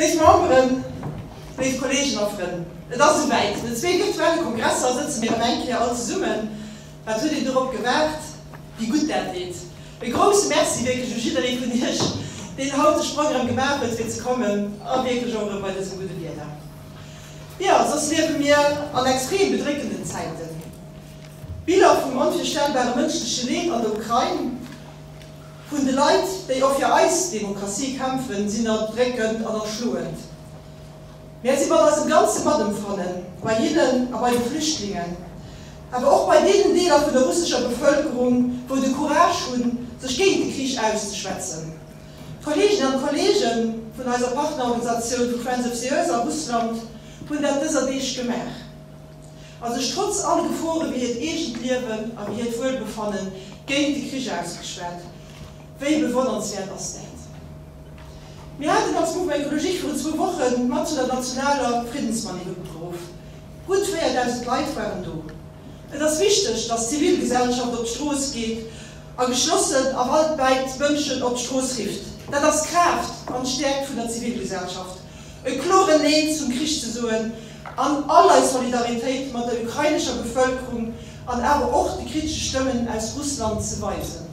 Léif Memberen, léif Kolleegen a Frënn, et ass esouwäit. No zwee virtuelle Kongresser sëtze mir erëm eng Kéier all zesummen. Wat huet een dorop gewaart? Wéi gutt dat deet! E grousse Merci wierklech u jidderee vun iech, deen haut de Sprong erëm gemaach huet fir ze kommen a wierklech och erëm bei dësem gudde Wieder. Jo, soss liewe mir an extrem bedréckenden Zäiten. Biller vum onvirstellbare mënschleche Leed an der Ukrain, Vun de Leit, déi och fir eis Demokratie kämpfen, sinn erdréckend an erschloend. Mär si mat eisem ganze Matempfanne bei hinnen a bei de Flüchtlingen, awer och bei deenen Deeler vun der russescher Bevëlkerung, wou de Courage hunn, sech géint de Krich auszeschwätzen. D'Kolleeginnen an d'Kolleege vun eiser Partnerorganisatioun vu Friends of the Earth a Russland hunn dat dëser Deeg gemaach. A sech trotz alle Gefore fir hiert eegent Liewen a fir hiert Wuelbefanne géint de Krich ausgeschwat. Wéi bewonnernswäert ass dat? Mir haten als Mouvement Ecologique virun zwou Woche mat zu der nationaler Friddensmanif opgeruff. Gutt 4.000 Leit waren do. Et ass wichteg, datt d'Zivilgesellschaft op d'Strooss geet a geschlossen a weltwäit d'Mënschen op d'Strooss rifft. Dat ass d'Kraaft an d'Stäerkt vun der Zivilgesellschaft. E kloren Neen zum Krich ze soen an all eis Solidaritéit mat der ukrainescher Bevëlkerung an awer och de kritesche Stëmmen aus Russland ze weisen.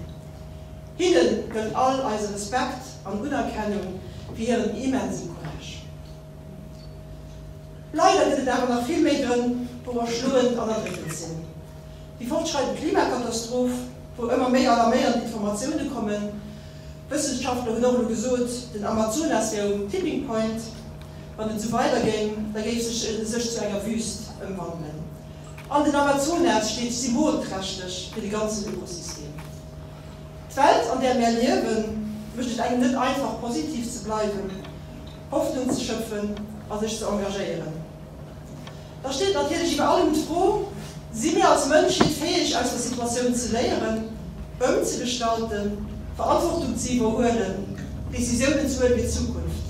Hinne gëllt all eise Respekt an Unerkennung fir hiren immensen Courage. Leider gëtt et awer nach vill méi Grënn, wou erschloend an erdréckend sinn. Déi fortschreidend Klimakatastroph, wou ëmmer méi alarméierend Informatioune kommen, Wëssenschaftler hunn och elo gesot, den Amazonas wär um Tipping Point. Wann et esou weider géing, da géif sech e sech zu enger Wüst ëmwandelen. An den Amazonas steet symbolträchteg fir de ganzen Ökosystem. D'Welt, an där mär liewen, mécht et engem net einfach, positiv ze bleiwen, Hoffnung ze schöpfen a sech ze engagéieren. Da steet natierlech iwwer allem d'Fro, Si mir als Mënschheet fäeg, aus der Situatioun ze léieren, ëmzegestalten, Verantwortung ze iwwerhuelen, Decisiounen ze huelen fir d'Zukunft?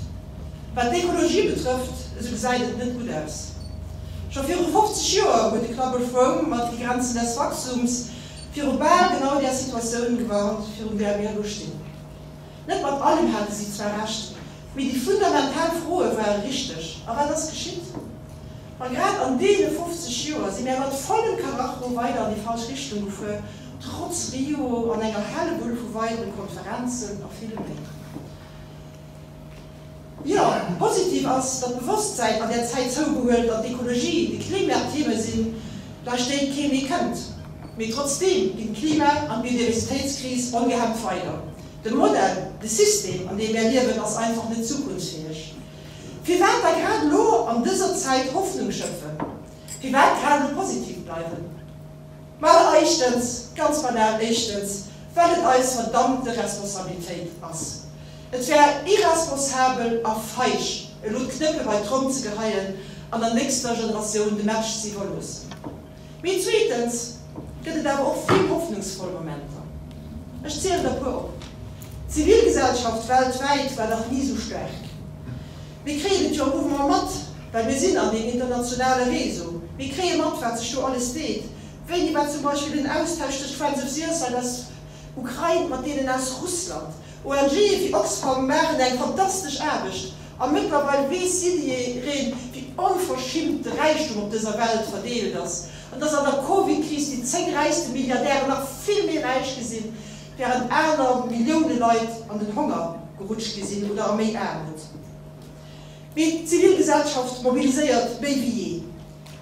Wat d'Ekologie betrëfft, esou gesäit et net gutt aus. Scho viru 50 Joer huet de Club of Rome mat Die Grenzen des Wachstums viru bal genau där Situatioun gewarnt, virun där mir elo stinn. Net mat allem hate si zwar Recht, mee déi fundamental Froe ware richteg. A wat ass geschitt? Ma grad an deene 50 Joer si mär mat vollem Karacho weider an déi falsch Richtung gefuer, trotz Rio an enger Hellewull vu weidere Konferenzen a villem méi. Jo, positiv ass, datt d'Bewosstsäin an där Zäit zougehuel, datt d'Ekologie, de Klima Theme sinn, laanscht déi kee méi kënnt. Mee trotzdeem ginn d'Klima an d'Biodiversitéitskris ongehemmt weider. De Modell, de System, an deem mär liewen, ass einfach net zukunftsfäeg. Firwat da grad elo an dëser Zäit Hoffnung schöpfen? Firwat grad elo positiv bleiwen? Mal eischtens, ganz banal éischtens, well et eis verdammte Responsabilitéit ass. Et wär irresponsabel a feig, elo d'Knëppel bei d'Tromm ze geheien an der nächster Generatioun de Match ze iwwerloossen. Mee zweetens gëtt et awer och vill hoffnungsvoll Momenter. Ech zielen der e puer op. D'Zivilgesellschaft weltwäit war nach ni esou staark. Mir kréien et jo am Mouvement mat, well mir sinn an deem internationale Réseau. Mir kréie mat, wat sech do alles deet. Wéini war zum Beispill den Austausch tëscht Friends of the Earth an aus Ukrain mat deenen aus Russland? ONGe wéi Oxfam maachen eng fantastesch Aarbecht a mëttlerweil weess jiddereen, wéi onverschimmt de Räichtum op dëser Welt verdeelt ass an dass an der Covid-Kris déi 10 räichste Milliardären nach vill méi räich gi sinn, wärend aner Millioune Leit an den Honger gerutscht gi sinn oder a méi Aarmut. Mee d'Zivilgesellschaft mobiliséiert méi wéi jee,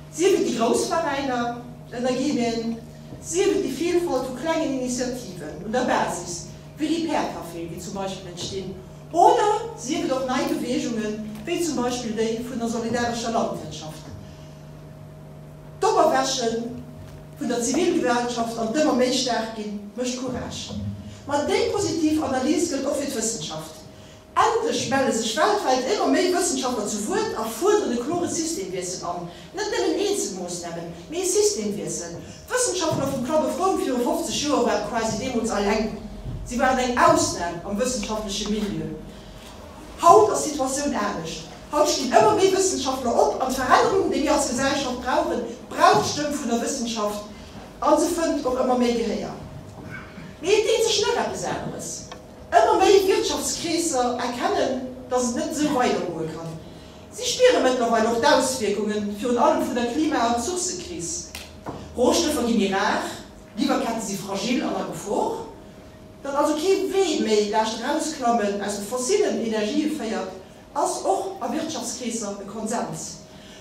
sief et déi grouss Veräiner, ënner Guillemeten, sief et déi Vielfalt vu klengen Initiativen un der Basis, wéi Repair Caféen, déi zum Beispill entstinn, oder sief et och nei Beweegungen, wéi zum Beispill déi vun der solidarescher Landwirtschaft. D'Operwäche vun der Zivilgesellschaft an d'ëmmer méi staark ginn, mécht Courage. Ma déi positiv Analys gëllt och fir d'Wëssenschaft. Endlech melle sech weltwäit ëmmer méi Wëssenschaftler zu Wuert a fuerderen e klore Systemwiessel an. Net nëmmen eenzel Moossnamen, mee e Systemwiessel. D'Wëssenschaftler vum Club of Rome viru 50 Joer ware quasi deemools alleng. Si waren eng Ausnam am wëssenschaftleche Milieu. Haut ass d'Situatioun anescht. Haut stinn ëmmer méi Wëssenschaftler op an d'Verännerung, déi mir als Gesellschaft brauchen, brauch d'Stëmm vun der Wëssenschaft a se fënnt och ëmmer méi Gehéier. Mee et deet sech nach eppes aneres. Ëmmer méi Wirtschaftskreesser erkennen. dass et net esou weidergoe kann. Si spiere mëttlerweil och d'Auswierkungen, virun allem vun der Klima a Ressourcëkris. Rohstoffer gi méi rar, Liwwerkette si fragil an a Gefor. Datt also kee Wee méi laascht Erausklammen aus de fossillen Energië féiert, ass och a Wirtschaftskreesser e Konsens.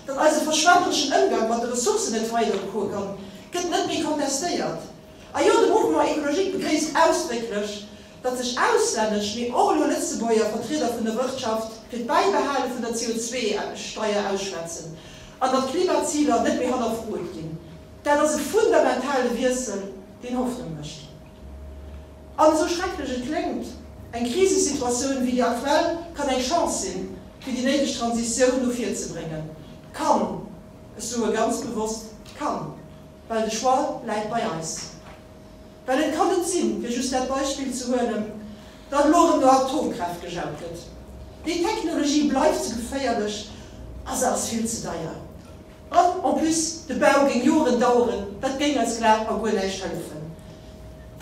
Datt eise verschwendereschen Ëmgang mat de Ressourcen net weidergoe kann, gëtt net méi kontestéiert. A jo, de Mouvement écologique begréisst ausdrécklech, datt sech auslännesch, mee och elo Lëtzebuerger Vertrieder vun der Wirtschaft fir d'Bäibehale vun der CO2-Steier ausschwätzen an datt d'Klimaziler net méi hannerfrot ginn. Dat ass e fundamentale Wiessel, deen Hoffnung mécht. An esou schrecklech et kléngt, eng Krisesituatioun wéi déi aktuell kann eng Chance sinn, fir déi néideg Transitioun no vir ze bréngen. Kann, ech soe ganz bewosst kann, well de Choix läit bei eis. Well et kann net sinn, fir just dat Beispill ze huelen, datt elo erëm no Atomkraaft gejaut gëtt. Déi Technologie bleift ze geféierlech a se ass vill ze deier. An en plus, de Bau géing Joren daueren, dat géing eis glat a guer näischt hëllefen,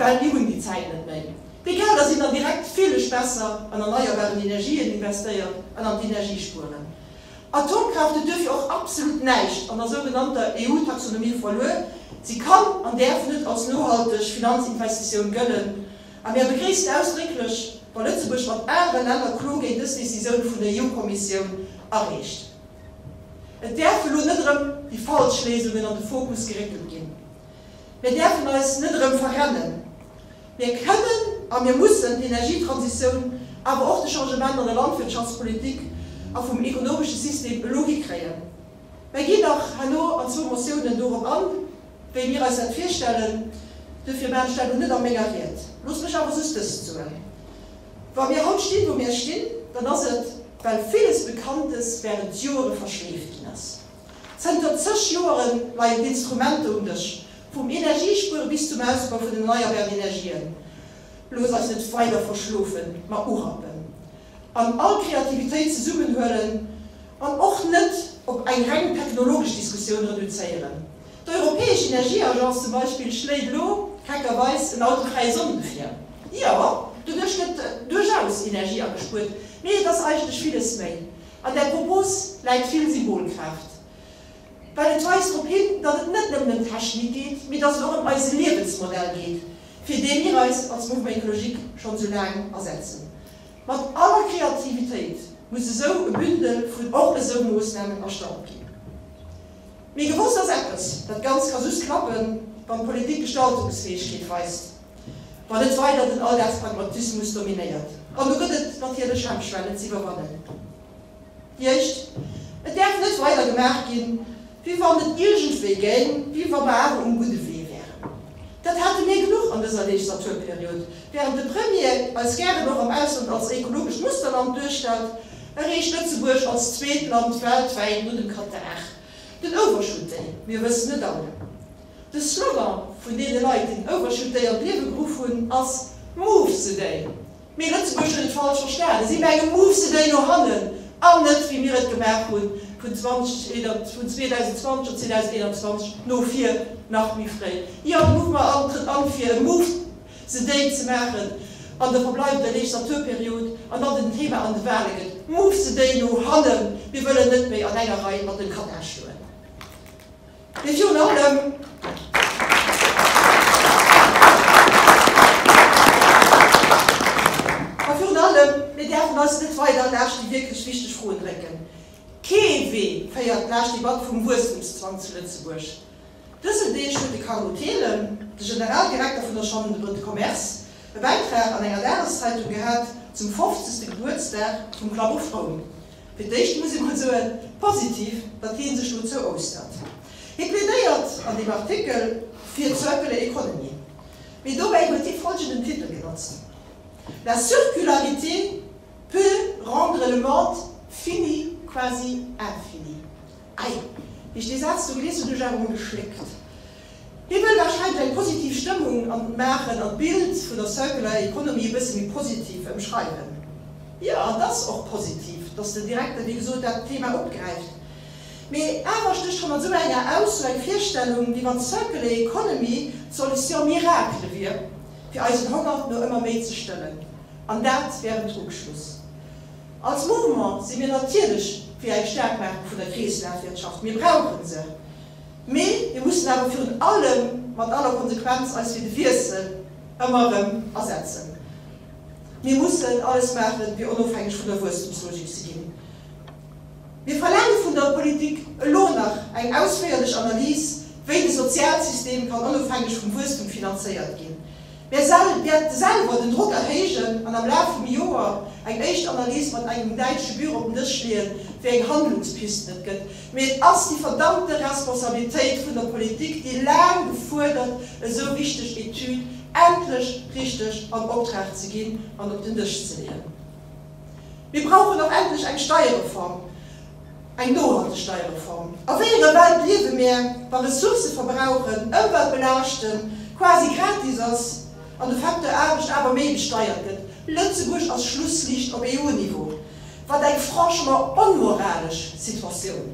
well mir hunn déi Zäit net méi. Déi Gelder sinn dann direkt villech besser an erneierbaren Energien investéiert an an d'Energiespueren. Atomkraaft huet duerfir och absolut näischt an der sougenannter EU-Taxonomie verluer. Si kann an däerf net als nohalteg Finanzinvestitioun gëllen. A mir begréissen ausdrécklech, wa Lëtzebuerg mat anere Länner Klo géint dës Decisioun vun der EU-Kommissioun areecht. Et däerf elo net erëm déi falsch Léisungen an de Fokus geréckelt ginn. Mir däerfen eis net erëm verrennen. Mir kënnen a mir mussen d'Energietransitioun, awer och de Changement an der Landwirtschaftspolitik a vum ekonomesche System elo hikréien. Mär ginn nach herno an zwou Motiounen dorop an, wéi mir eis dat virstellen. Duerfir maachen ech dat elo net a menger Ried. Loosst mech awer just dëst soen, Wa mir haut stinn, wou mir stinn, dann ass et, well villes Bekanntes während Joere verschleeft ginn ass. Zënter zeg Joere leien d'Instrumenter um Dësch, vum Energiespuere bis zum Ausbau vun den erneierbaren Energien. Looss eis net weider verschlofen, ma urappen an all Kreativitéit zesummenhuelen an och net op eng reng technologesch Diskussioun reduzéieren. D'Europäesch Energieagence zum Beispill schléit elo keckerweis en autofräie Sonnde vir. Jo, doduerch gëtt duerchaus Energie agespuert, mee et ass eigentlech villes méi. An där Propos läit vill Symbolkraaft, well et weist drop hin, datt et net nëmmen ëm Technik geet, mee datt et och ëm eise Liewensmodell geet, fir dee mir eis als Mouvement Écologique schonn esou laang asetzen. Mat aller Kreativitéit muss esou e Bündel vun och esou Moossnamen erstallt ginn. Mee gewosst ass eppes, Dat Ganzt ka just klappen, wann d'Politik Gestaltungsfäegkeet weist, wann net weider den Alldagspragmatismus dominéiert. An do gëtt et natierlech Hemmschwellen ze iwwerwannen. Déi éischt, Et däerf net weider gemaach ginn, wéi wann et iergendwéi géing, wéi wa mer awer um gudde Wee wären. Dat hate mir genuch an dëser Legislaturperiod. Wärend de Premier eis gären och am Ausland als ekologescht Musterland duerstellt, erreecht Lëtzebuerg als zweet Land weltwäit no dem Katar den Overshoot Day. Mir wëssen et all. De Slogan vun deene Leit, déi den Overshoot Day an d'Liewe geruff hunn, ass Move the Day. Mee Lëtzebuerg huet et falsch verstanen. Si menge move the day no hannen an net, wéi mir et gemaach hunn, vun 2020 op 2021 no vir, nach méi fréi. Jo, de Mouvement trëtt an, fir e move the day ze maachen an der verbleiwender Legislaturperiod an dann den Thema an de Wale gëtt, Move the day no hannen, mir wëllen net méi an enger Rei mat dem Katar stoen. Mee virun allem. A virun allem, mir däerfen eis net weider laascht déi wierklech wichteg Froen drécken. Kee Wee féiert laascht d'Debatt vum Wuesstemszwang zu Lëtzebuerg. Dësen Deeg huet de Carlo Thelen, de Generaldirekter vun der Chambre de Commerce, e Bäitrag an enger Dageszeitung gehat zum fofzegste Gebuertsdag vum Club of Rome. Fir d'éischt muss ee mol soen, positiv, datt hie sech dozou äussert. Hie plädéiert an deem Artikel fir d'Circular Economy, mee dobäi huet hie folgenden Titel genotzt, La circularité peut rendre le monde fini quasi infini. Ei, wéi ech dee Saz do gelies hunn, hunn ech awer emol geschléckt. Hie wëll warscheinlech eng positiv Stëmmung an maachen an d'Bild vun der Circular Economy e bësse méi positiv ëmschreiwen. Jo, et ass och positiv, dass den Direkter, wéi gesot, dat Thema opgräift. Mee awer stécht hannert esou enger Ausso eng Virstellung, wéi wann d'Circular Economy d'Solution miracle wier, fir eisen Honger no ëmmer méi ze stëllen. An dat wär en Trugschluss. Als Mouvement si mir natierlech fir eng Staarkmaachung vun der Kreeslafwirtschaft. Mir brauche se. Mee mir mussen awer virun allem mat aller Konsequenz eis fir de Wiessel ëmmer erëm asetzen. Mir mussen alles maachen, fir onofhängeg vun der Wuesstemslogik ze ginn. Mir verlaange vun der Politik elo nach eng ausféierlech Analys, wéi de Sozialsystem kann onofhängeg vum Wuesstum finanzéiert ginn. Mir wäerte selwer den Drock erhéijen an am Laf vum Joer eng éischt Analys mat engem däitsche Büro op den Dësch leeën, wéi eng Handlungspisten et gëtt. Mee et ass déi verdammte Responsabilitéit vun der Politik, déi laang gefuerdert esou wichteg Etüd endlech richteg an Optrag ze ginn an op den Dësch ze leeën. Mir brauchen och endlech eng Steierreform. Eng nohalteg Steierreform. A wéi enger Welt liewe mär, wa Ressourcë verbrauchen, Ëmwelt belaaschten quasi gratis ass an de Facteur Aarbecht awer méi besteiert gëtt? Lëtzebuerg ass Schlussliicht op EU-Niveau. Wat eng franchement onmoralesch Situatioun!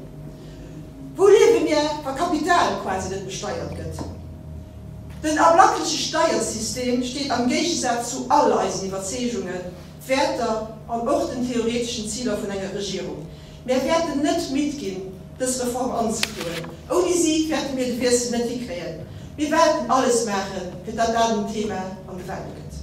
Wou liewe mär, wa Kapital quasi net besteiert gëtt? Den ablackleche Steiersystem steet am Géigesaz zu all eisen Iwwerzeegungen. Wäerter an och den theoreteschen Ziler vun enger Regierung. Mär wäerten net midd ginn, dës Reform anzefloen. Ouni si wäerte mir de Wiessel net hikréien. Mir wäerten alles maachen, fir datt dat en Thema an de Wale gëtt.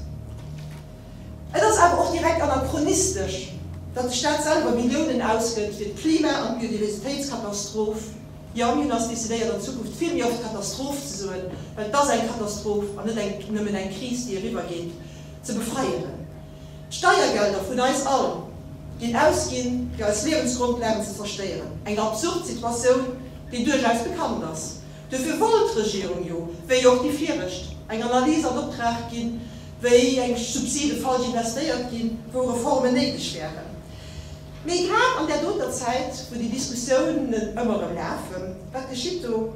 Et ass awer och direkt anachronistesch, datt de Staat selwer Milliounen ausgëtt, fir d'Klima an d'Biodiversitéitskatastroph, jo, mir hunn eis decidéiert, an Zukunft vill méi oft Katastroph ze soen, well et ass eng Katastroph an net eng nëmmen eng Kris, déi eriwwergeet, ze befeieren. D'Steiergelder vun eis all ginn ausginn, fir eis Liewensgrondlagen ze zerstéieren. Eng absurd Situatioun, déi duerchaus bekannt ass. Duerfir wollt d'Regierung jo, wéi och déi viregt, eng Analys an Optrag ginn, wéi eng Subside falsch investéiert ginn, wou Reformen néideg wären. Mee grad an där doter Zäit, wou déi Diskussiounen ëmmer erëm lafen, wat geschitt do?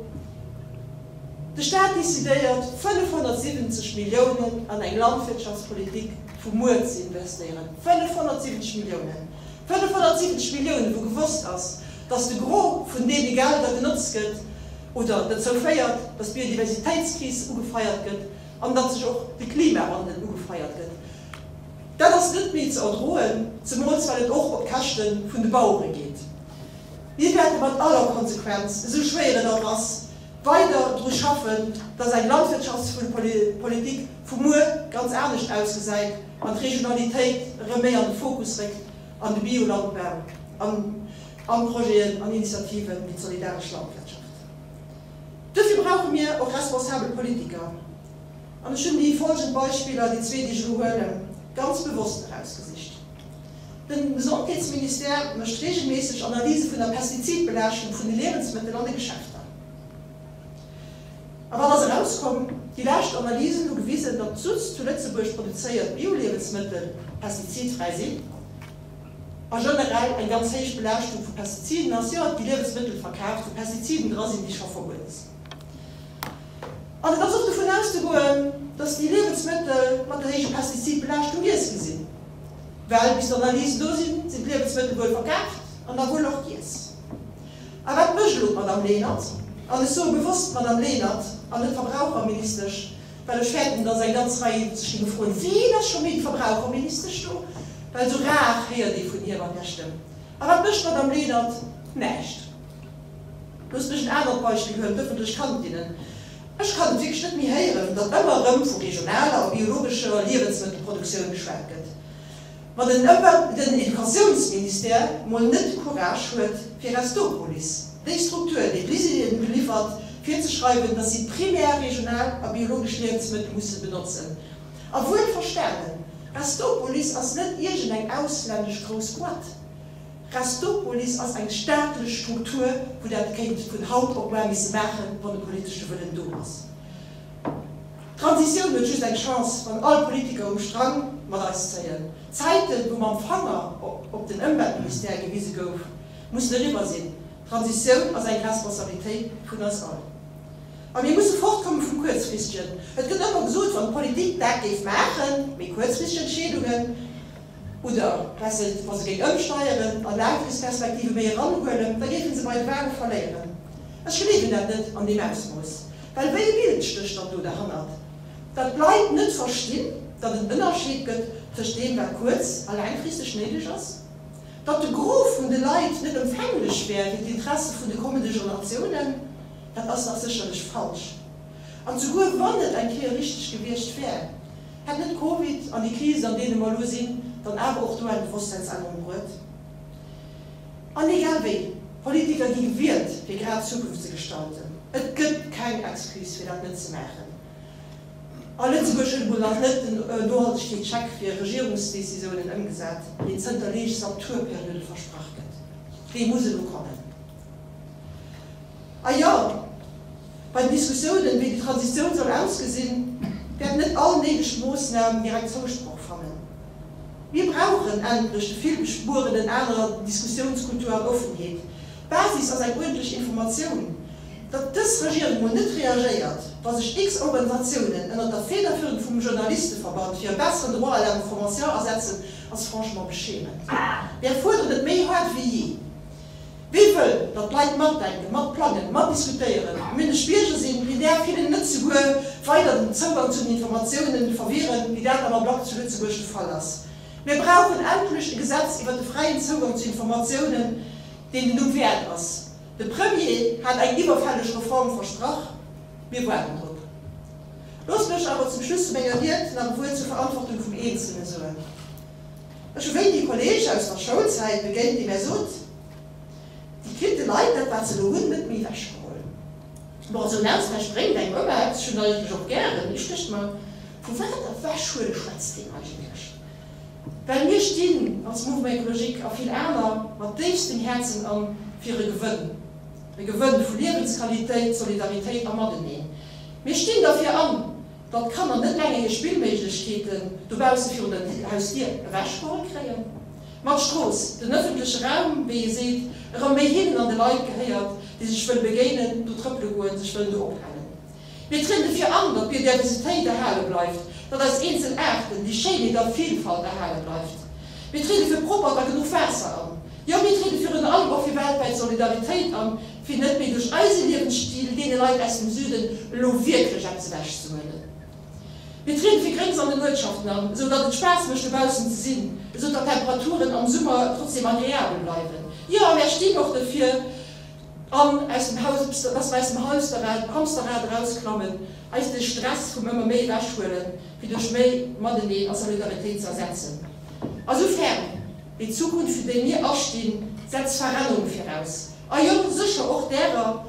De Staat decidéiert, 570 Milliounen an eng Landwirtschaftspolitik vu muer ze investéieren. 570 Milliounen! 570 Milliounen, wou gewosst ass, datt de Gros vun deene Gelder genotzt gëtt oder dozou féiert, datt d'Biodiversitéitskris ugefeiert gëtt an datt sech och de Klimawandel ugefeiert gëtt. Dat ass net méi ze erdroen, zemools well et och op d'Käschte vun de Bauere geet. Mir wäerte mat aller Konsequenz, esou schwéier et och ass, weider dru schaffen, dass eng Landwirtschaftspolitik vu muer ganz anescht ausgesäit an d'Regionalitéit erëm méi an de Fokus réckt an de Biolandbau an an Projeten an Initiativen wéi d'solidaresch Landwirtschaft. Duerfir brauche mir och responsabel Politiker. An ech hunn déi folgend Beispiller, déi zwee, déi ech elo huelen, ganz bewosst erausgesicht. Den Gesondheetsministère mécht reegelméisseg Analyse vun der Pestizidbelaaschtung vun de Liewensmëttel an de Geschäfter. A wat ass erauskomm? Déi lescht Analysen hu gewisen, datt just zu Lëtzebuerg produzéiert Bioliewensmëttel pestizidfräi sinn a generell eng ganz héich Belaaschtung vu Pestiziden ass. Jo, et gi Liewensmëttel verkaaft, wou Pestiziden dra sinn, déi scho verbuede sinn. An et ass och dovun auszegoen, datt déi Liewensmëttel mat der héijer Pestizidbelaaschtung giess gi sinn. Well bis d'Analysen do sinn, sinn d'Liewensmëttel wuel verkaaft an da wuel och giess. A wat mécht elo d'Madame Lenert? An ech soe bewosst d'Madame Lenert an net d'Verbraucherministesch, well ech fäerten, datt eng ganz Rei sech géinge froen, Wien ass scho méi d'Verbraucherministesch do? Well esou rar héiert ee vun hir an där Stëmm. A wat mécht d'Madame Lenert? Näischt. Loosst mech en anert Beispill huelen, d'ëffentlech Kantinnen. Ech kann et wierklech net méi héieren, datt ëmmer erëm vu regionaler a biologescher Liewensmëttelproduktioun geschwat gëtt, ma den Ëmwelt den Educatiounsministère mol net de Courage huet, fir Restopolis, déi Struktur, déi d'Lycéeën beliwwert, virzeschreiwen, datt si primär regional a biologesch Liewensmëttel musse benotzen. A wuel verstanen, Restopolis ass net iergendeng auslännesch grouss Boîte. Restopolis ass eng staatlech Struktur, wou dat kéint vun haut op muar misse maachen, wann de politesche Wëllen do ass. D'Transitioun huet just eng Chance, wann all Politiker um Strang mat eis zéien. D'Zäiten, wou mam Fanger op den Ëmweltministère gewise gouf, mussen eriwwer sinn. D'Transitioun ass eng Responsabilitéit vun eis all. A mir musse fortkomme vum Kuerzfristegen. Et gëtt ëmmer gesot, wann d'Politik dat géif maachen, méi kuerzfristeg Entscheedungen, Oder besser, wa se géing ëmsteieren a Laangfristperspektive méi eranhuelen, da géife se bei de Wale verléieren. Ech gleewen dat net an deem Ausmooss. Well wéi e Bild stécht dann do derhannert? Datt d'Leit net verstinn, datt en Ënnerscheed gëtt tëscht deem, wat kuerz a laangfristeg néideg ass? Datt de Gros vun de Leit net empfänglech wär fir d'Interesse vun de kommende Generatiounen, dat ass dach sécherlech falsch. An souguer wann et eng Kéier richteg gewiescht wär, hätt net Covid an déi Krisen, an deene mer elo sinn, dann awer och do eng Bewosstseinsännerung bruet? An egal wéi, Politiker gi gewielt, fir grad d'Zukunft ze gestalten. Et gëtt keng Excuse, fir dat net ze maachen. A Lëtzebuerg huet emol nach net den Nohaltegkeetscheck fir Regierungsdécisounen ëmgesat, deen zënter Legislaturperiode versprach gëtt. Dee muss elo kommen. A jo, bei den Diskussiounen, wéi déi Transitioun soll ausgesinn, wäert net all néideg Moossnam direkt Zousproch fannen. Mir brauchen endlech de villbeschwuerenen aner Diskussiounskultur an Offenheet. D'Basis ass eng uerdentlech Informatioun. Datt dës Regierung mol net reagéiert, wa sech x Organisatiounen ënnert der Federführung vum Journalisteverband fir e besseren Droit à l'information asetzen, ass franchement beschämend. Mär fuerderen et méi haart wéi jee. Wie wëll, datt d'Leit matdenken, matplangen, matdiskutéieren, mündeg Bierger sinn, deen däerf hinnen net souguer weider den Zougang zu den Informatiounen verwieren, wéi dat am Ablack zu Lëtzebuerg de Fall ass. Mär brauchen endlech e Gesetz iwwert de fräien Zougang zu Informatiounen, deen den Numm wäert ass. De Premier hat eng iwwerfälleg Reform versprach. Mir waarden drop. Loosst mech awer zum Schluss vu menger Ried nach e Wuert zur Verantwortung vum Eenzelne soen. Ech hu wéini e Kolleeg aus der Schoulzäit begéint, dee mär sot, Déi kritt de Leit dat, wat se elo hunn, net méi ewechgeholl. Bon, esou en Austausch bréngt engem ëmmer eppes, ech hunn en eigentlech och gären. Mee ech duecht mer, Vu wat ewechhuele schwätzt deen eigentlech? Well mir stinn als Mouvement Ecologique a vill aner mat déifstem Häerzen an fir e Gewënn, e Gewënn vu Liewensqualitéit, Solidaritéit a Mateneen. Mir stinn derfir an, datt d'Kanner net länger hir Spillméiglechkeeten dobausse virun der Hausdier ewechgeholl kréien, ma d'Strooss, den ëffentleche Raum, wéi ee seet, erëm méi hinnen an de Leit gehéiert, déi sech wëlle begéinen, do trëppele goen, sech wëllen do ophalen. Mir trieden dofir an, datt d'Biodiversitéit erhale bleift, datt eis eenzel Aarten, déi Schéinheet a Vilfalt erhale bleift. Mir triede fir proppert a genuch Waasser an. Jo, mir triede virun allem och fir weltwäit Solidaritéit an, fir net méi duerch eise Liewensstil deene Leit aus dem Süden elo wierklech eppes ewechzehuelen. Mir triede fir Gréngs an den Uertschaften an, esou datt et Spaass mécht dobaussen ze sinn, esou datt d'Temperaturen am Summer trotzdeem agreabel bleiwen. Jo, mär stinn och dofir, An aus dem Haus, dass mer aus dem Hamsterrad, Hamsterrad erausklammen, eis de Stress vum ëmmer méi ewechhuelen, fir duerch méi Mateneen a Solidaritéit ze ersetzen. A soufern déi Zukunft, fir déi mir astinn, setzt Verännerung viraus. A jo, sécher och därer,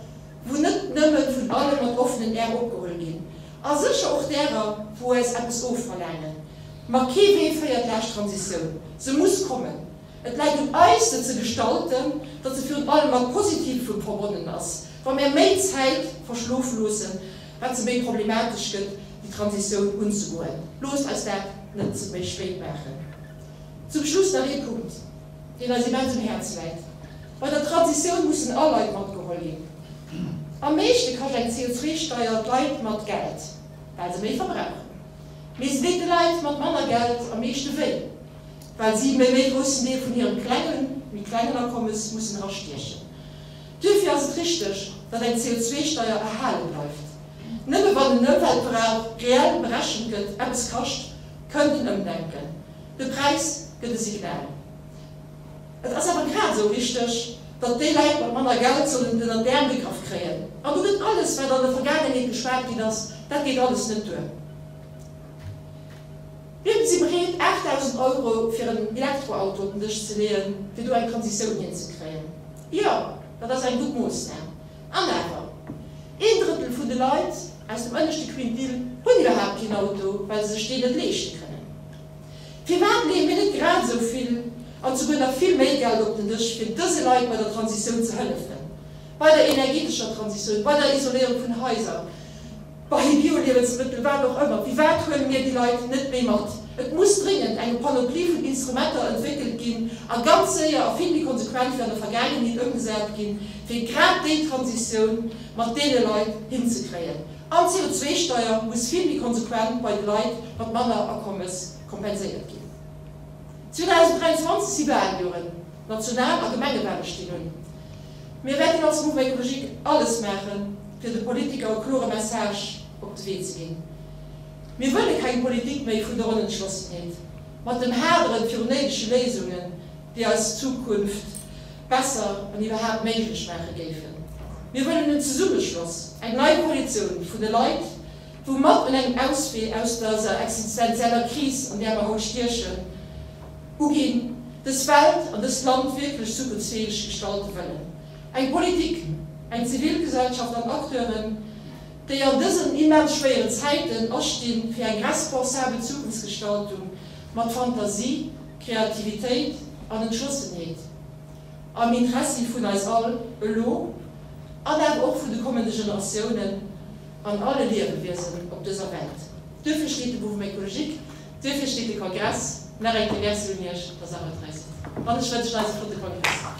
wou net nëmme vun alle mat offenen Äerm opgeholl ginn. A sécher och därer, wou eis eppes ofverlaangen. Ma kee Wee féiert laanscht d'Transitioun. Se muss kommen. Et läit un eis, se ze gestalten, datt se virun allem mat Positivem verbonnen ass. Wa mär méi Zäit verschlofe loossen, wat se méi problematesch gëtt, déi Transitioun unzegoen. Loosst eis dat net ze méi spéit maachen. Zum Schluss nach ee Punkt, deen eis immens um Häerz läit, Bei der Transitioun mussen all Leit matgeholl ginn. Am meeschte kascht eng CO2-Steier d'Leit mat Geld, well se méi verbrauchen. Mee se deet de Leit mat manner Geld am meeschte wéi. Well si méi méi groussen Deel vun hirem klengen, méi klengen Akommes mussen erastiechen. Duerfir ass et richteg, datt eng CO2-Steier erhale bleift. Nëmme wann den Ëmweltverbrauch reell berechent gëtt, eppes kascht, kënnt en Ëmdenken. De Präis gëtt e Signal. Et ass awer grad esou richteg, datt déi Leit mat manner Geld sollen et ënnert d'Äerm gegraff kréien. An do gëtt alles, wat an der Vergaangenheet geschwat ginn ass, dat geet alles net duer. Mir si bereet, 8.000 Euro fir en Elektroauto op den Dësch ze leeën, fir do eng Transitioun hinzekréien. Jo, dat ass eng gutt Moossnam. An awer, een Drëttel vun de Leit aus dem ënneschte Quintil hunn iwwerhaapt keen Auto, well se sech deen net leeschte kënnen. Firwat leeë mir net grad esou vill an souguer nach vill méi Geld op den Dësch, fir dëse Leit bei der Transitioun ze hëllefen, bei der energetescher Transitioun, bei der Isoléierung vun Haiser, Bei Bioliewensmëttel, wat och ëmmer, firwat huele mir déi Leit net méi mat? Et muss dringend eng Panoplie vun Instrumenter entwéckelt ginn a ganz séier a vill méi konsequent wéi an der Vergaangenheet ëmgesat ginn, fir grad déi Transitioun mat deene Leit hinzekréien. An d'CO2-Steier muss vill méi konsequent bei de Leit mat manner Akommes kompenséiert ginn. 2023 si Wahljoren. National a Gemengewale stinn un. Mir wäerten als Mouvement Ecologique alles maachen, fir de Politiker e klore Message op de Wee ze ginn. Mir wëlle keng Politik méi vun der Onentschlossenheet, mat dem Haderen virun néidege Léisungen. déi eis Zukunft besser an iwwerhaapt méiglech maache géifen. Mir wëllen en Zesummeschloss, eng nei Koalitioun vun de Leit, wou mat un engem Auswee aus dëser existenzieller Kris, an där mer haut stiechen, uginn, dës Welt an dëst Land wierklech zukunftsfäeg gestalte wëllen. Eng Politik, eng Zivilgesellschaft an Acteuren, déi an dësen immens schwéieren Zäiten astinn fir eng responsabel Zukunftsgestaltung mat Fantasie, Kreativitéit an Entschlossenheet am Interessi vun eis all elo an awer och vun de kommende Generatiounen an alle Liewewiesen op dëser Welt. Duerfir steet de Mouvement Écologique, duerfir steet de Kongress. Nach eng Kéier Merci un Iech, dass Der haut hei sidd an ech wënschen eis e flotte Kongress.